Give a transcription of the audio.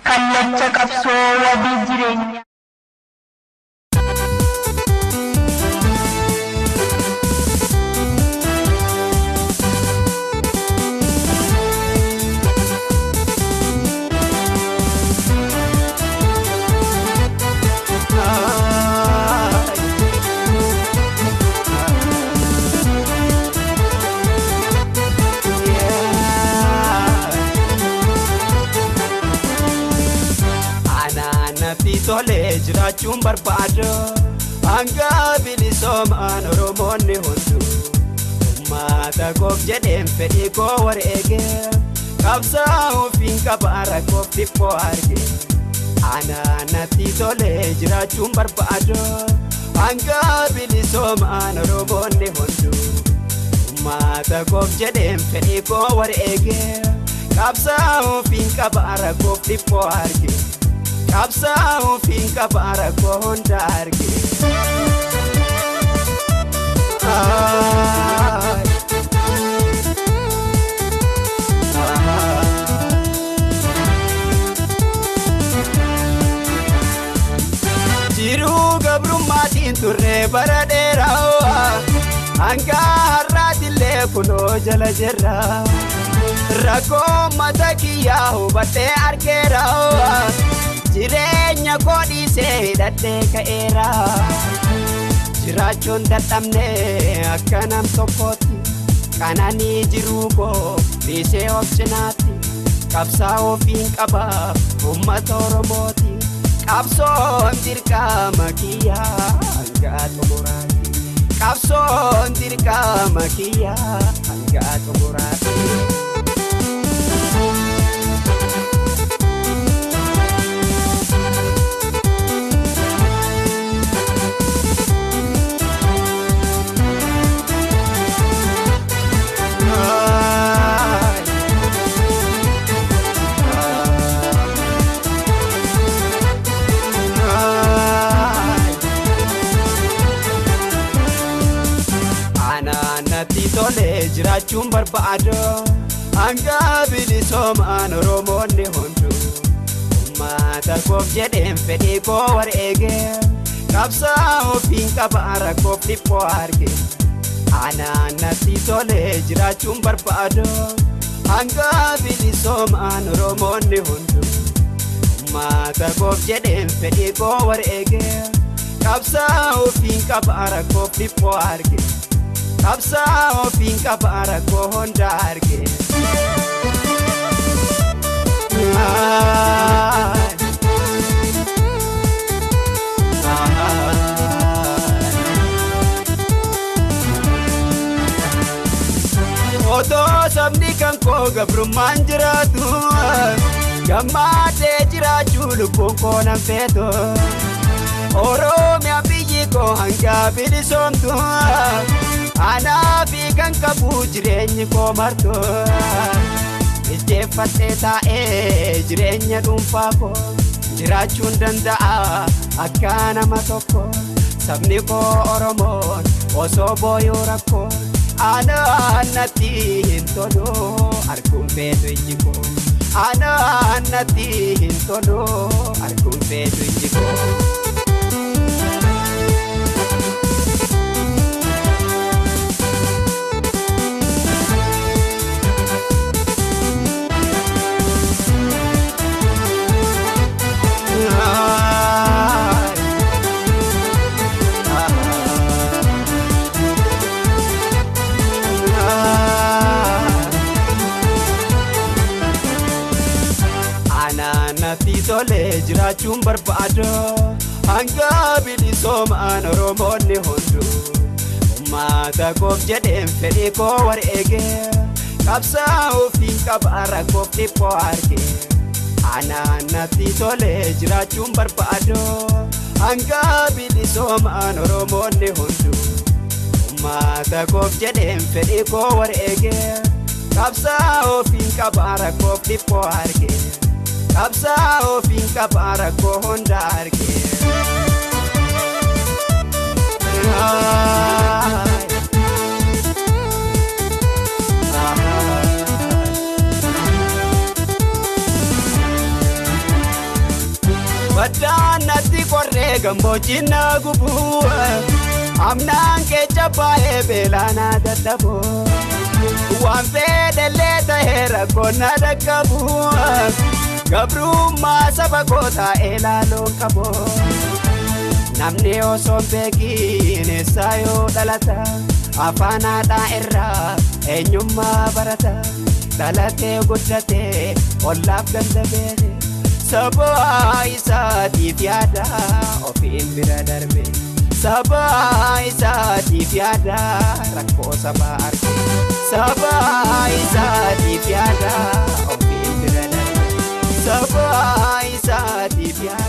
Kallacha qabsoo wabii jireenyaa. Tolee jiraachuun barbaadu hanga bilisoomaan Oromoonni hunduu uummata koof jedheen fedhii koo wareege qabsaa'uuf hin qaba rakkoof dhiphoo arge. Anaanatti tolee jiraachuun barbaadu hanga bilisoomaan Oromoonni hunduu uummata koof jedheen fedhii koo wareege qabsaa'uuf hin qaba rakkoof dhiphoo arge. Qabsaa'uuf hin qaba rakkoo hunda arge. Jiruu gabrummaatiin turre bara dheeraa hanga har'aatillee kunoo jala jirra. Rakkoo mata kiyyaa hubadhee argeera. Jireenya koo dhiisee hidhadhee ka'eera. Jiraachuun dadhabne akka nam tokkootti qananii jiruu koo dhiisee of cinaatti qabsaa'uuf hin qaba uummata Oromooti. Qabsoon dirqama kiyyaa hanga xumuraatti. Qabsoon dirqama kiyyaa hanga xumuraatti. Tolee jiraachuun barbaadu hanga bilisoomaan Oromoonni hunduu uummata koof jedheen fedhii koo wareege qabsaa'uuf hin qaba rakkoof dhiphoo arge. Anaanatti tolee jiraachuun barbaadu hanga bilisoomaan Oromoonni hunduu uummata koof jedheen fedhii koo wareege qabsaa'uuf hin qaba rakkoof dhiphoo arge. Qabsaa'uuf hin qaba rakkoo hunda arge. Otoo sabni kan koo gabrummaan jiraatu gammadee jiraachuu lubbuun koo nan feetu. Oromiyaa biyyi koo hanga bilisoomtu anaafi kan qabu jireenyi koo martu. Ijjeeffadhee taa'ee jireenya dhuunfaa koo jiraachuun danda'a akka nama tokko. Sabni koo Oromoon osoo booyuu rakkoo anaannatti hin tolu arguun feetu ijji koo. Anaannatti hin tolu arguun feetu ijji koo. Anaanatti tolee jiraachuun barbaadu hanga bilisoomaan Oromoonni hunduu uummata koof jedheen fedhii koo wareege qabsaa'uuf hin qaba rakkoof dhiphoo arge. Anaanatti tolee jiraachuun barbaadu hanga bilisoomaan Oromoonni hunduu uummata koof jedheen fedhii koo wareege qabsaa'uuf hin qaba rakkoof dhiphoo arge. Qabsaa'uuf hin qaba rakkoo hunda arge. Baddaan natti qorree gammoojjiin na gubu. Amnaan keessa baay'ee beelaan dadhabu. Waan fedhallee ta'ee rakkoon na dhaqqabu. Gabrummaa saba koo taa'ee laaluun qabu. Namni osoo hin beekiin eessaa yoo dhalata. Afaan haadhaa irraa eenyummaa barata. Dhalatee guddatee ollaaf ganda beele. Saba isaatiif yaada ofiin bira darbe. Saba isaatiif yaada rakkoo sabaa arge. Saba isaatiif yaada ofiin bira darbe. Saba isaatiif yaada.